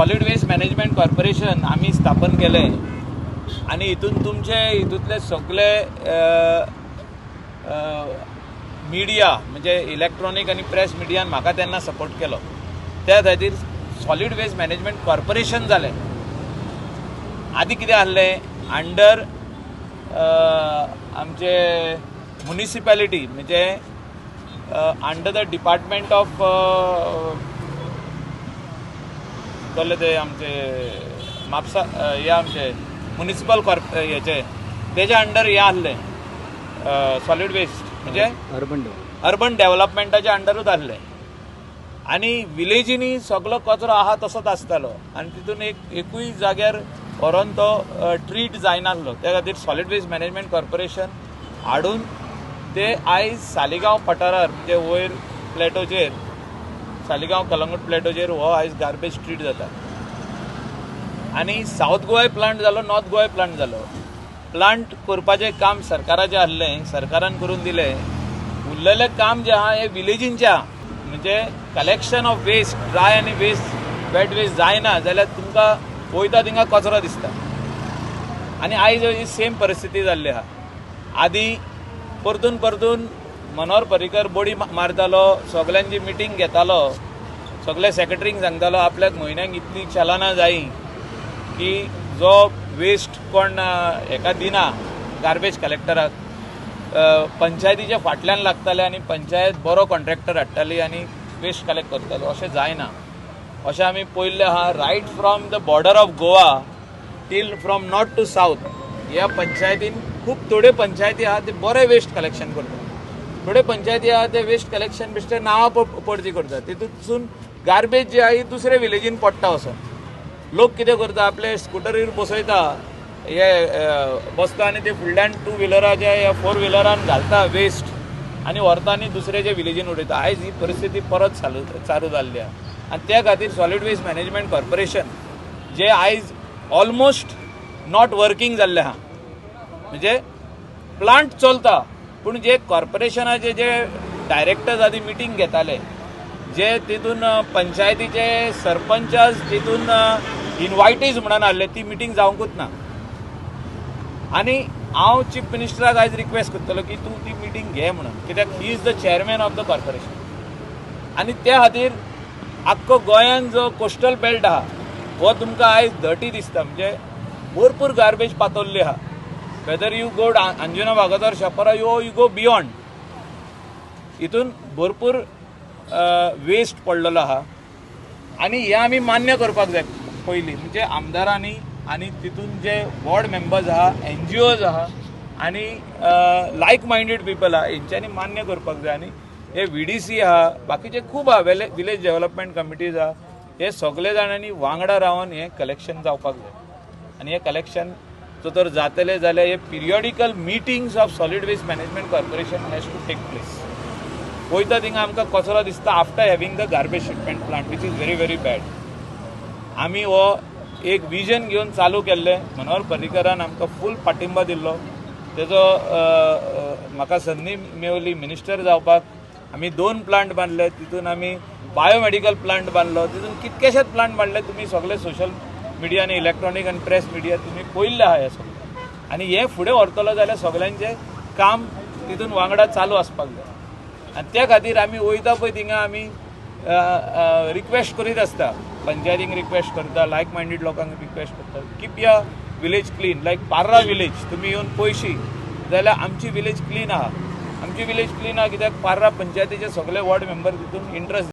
Solid waste management corporation आमी स्थापन केलें आनी हितून तुमचे हितूंतले सगळे मिडिया, म्हणजे इलेक्ट्रॉनीक आनी प्रेस मिडियान म्हाका तेन्ना सपोर्ट केलो. त्या खातीर सॉलिड वेस्ट मॅनेजमेंट कॉर्पोरेशन जालें. आदी कितें आहलें, अंडर आमचे मुनिसिपॅलिटी, म्हणजे अंडर the department of कसले ते आमचे म्हापसा हे आमचे मुनिसिपल कॉर्प हेचे तेच्या अंडर हे आहलें सॉलिड वेस्ट, म्हणजे अर्बन डेव्हलप. अर्बन डेव्हलपमेंटाच्या अंडरूच आहलें आनी विलेजींनी सगलो कचरो आहा तसोच आसतालो आनी तितून एक एकूय जाग्यार व्हरोन तो ट्रीट जायनासलो. त्या खातीर सॉलिड वेस्ट मॅनेजमेंट कॉर्पोरेशन हाडून ते आयज सालिगांव पठारार, म्हणजे वयर प्लेटोचेर, सालिगांव कलंगूट प्लेटोचेर हो आयज गार्बेज ट्रीट जाता. आनी सावथ गोवा प्लांट जालो, नॉर्थ गोवा प्लांट जालो. प्लांट करपाचें काम सरकाराचें आहलें, सरकारान करून दिलें. उरलेलें काम जें आहा हें विलेजींचें आहा, म्हणजे कलेक्शन ऑफ वेस्ट, ड्राय आनी वेस्ट, वेट वेस्ट जायना जाल्यार तुमकां वयता थिंगा कचरो दिसता. आनी आयज ही सेम परिस्थिती जाल्ली आहा. आदी परतून परतून मनोहर पर्रीकर बडी मारतालो, सगल्यांची मिटींग घेतालो, सगल्या सेक्रेटरींक सांगतालो आपल्याक म्हयन्याक इतली चलनां जायी की जो वेस्ट कोण हेका दिना गार्बेज कलेक्टराक, पंचायतीच्या फाटल्यान लागताले आनी पंचायत बरो कॉन्ट्रॅक्टर हाडटाली आनी वेस्ट कलेक्ट करताले. अशें जायना. अशें आमी पळयल्लें आहा, right from the border of Goa till from north to south, ह्या पंचायतीन खूब थोड्यो पंचायती आहा ते बरे वेस्ट कलेक्शन करतात, थोड्यो पंचायती आहा ते वेस्ट कलेक्शन बेश्टे नांवां पडती करतात. तितूंतसून गार्बेज जी आहा ही दुसरे विलेजीन पडटा वचोन. लोक कितें करता, आपले स्कुटरीर बसयता, हे बसता आनी ते फुडल्यान टू व्हिलराच्या या फोर व्हिलरान घालता वेस्ट आनी व्हरता आनी दुसऱ्याच्या विलेजीन उडयता. आयज ही परिस्थिती परत चालू चालू जाल्ली आहा आनी त्या खातीर सॉलिड वेस्ट मॅनेजमेंट कॉर्पोरेशन जे आयज ऑलमोस्ट not working जाल्लें आहा, म्हणजे प्लांट चलता पूण जे कॉर्पोरेशनाचे जे डायरेक्टर्स आदी मिटींग घेताले, जे तितून पंचायतीचे सरपंच तितून इनवायटीज म्हणून आहले, ती मिटींग जावंकूच ना. आनी हांव चीफ मिनिस्टराक आयज रिक्वेस्ट करतलो की तूं ती मिटींग घे म्हणून, कित्याक he is the chairman of the corporation. आनी त्या खातीर आख्खो गोंयान जो कोस्टल बेल्ट आहा हो तुमकां आयज डर्टी दिसता, म्हणजे भरपूर गार्बेज पातळ्ळी आहा. Whether you go Anjuna, Vagator, Chapora, you go beyond, हितून भरपूर वेस्ट पडलेलो आहा. आनी हें आमी मान्य करपाक जाय पयलीं, म्हणजे आमदारांनी आनी तितून जे वॉर्ड मेंबर्स आहा, एनजीओज आहा आनी लायक मायंडेड पिपल आहा, हेंच्यांनी मान्य करपाक जाय. आनी हे व्हीडीसी आहा, बाकीचे खूब आहा, विलेज डेव्हलपमेंट कमिटीज आहा, हे सगळे जाणांनी वांगडा रावन हें कलेक्शन जावपाक जाय. आनी हें कलेक्शन जर तर जातलें जाल्यार हे periodical meetings of Solid Waste Management Corporation has to take place. वयता थिंगा आमकां कचरो दिसता after having the garbage treatment plant, which is very very bad. आमी हो एक विजन घेवन चालू केल्लें. मनोहर पर्रीकरान आमकां फूल पाठिंबा दिल्लो. तेजो म्हाका संदी मेवली मिनिस्टर जावपाक. आमी दोन प्लांट बांदले, तितून आमी बायोमेडिकल प्लांट बांदलो, तितून कितकेशेच प्लांट बांदले. तुमी सगळे सोशल मिडिया आनी इलेक्ट्रॉनीक आनी प्रेस मिडिया तुमी पळयल्ले आहा हे सगळें. आनी हें फुडें व्हरतलो जाल्यार सगळ्यांचें काम तितून वांगडा चालू आसपाक जाय. आनी त्या खातीर आमी वयता पळय थिंगा आमी रिक्वेस्ट करीत आसता, पंचायतींक रिक्वेस्ट करता, लायक मायंडेड लोकांक रिक्वेस्ट करता, keep your village clean. Like Parra village तुमी येवन पळयशी जाल्यार आमची विलेज क्लीन आहा. आमची विलेज क्लीन आहा कित्याक पार्रा पंचायतीचे सगळे वॉर्ड मेंबर तितून इंट्रस्ट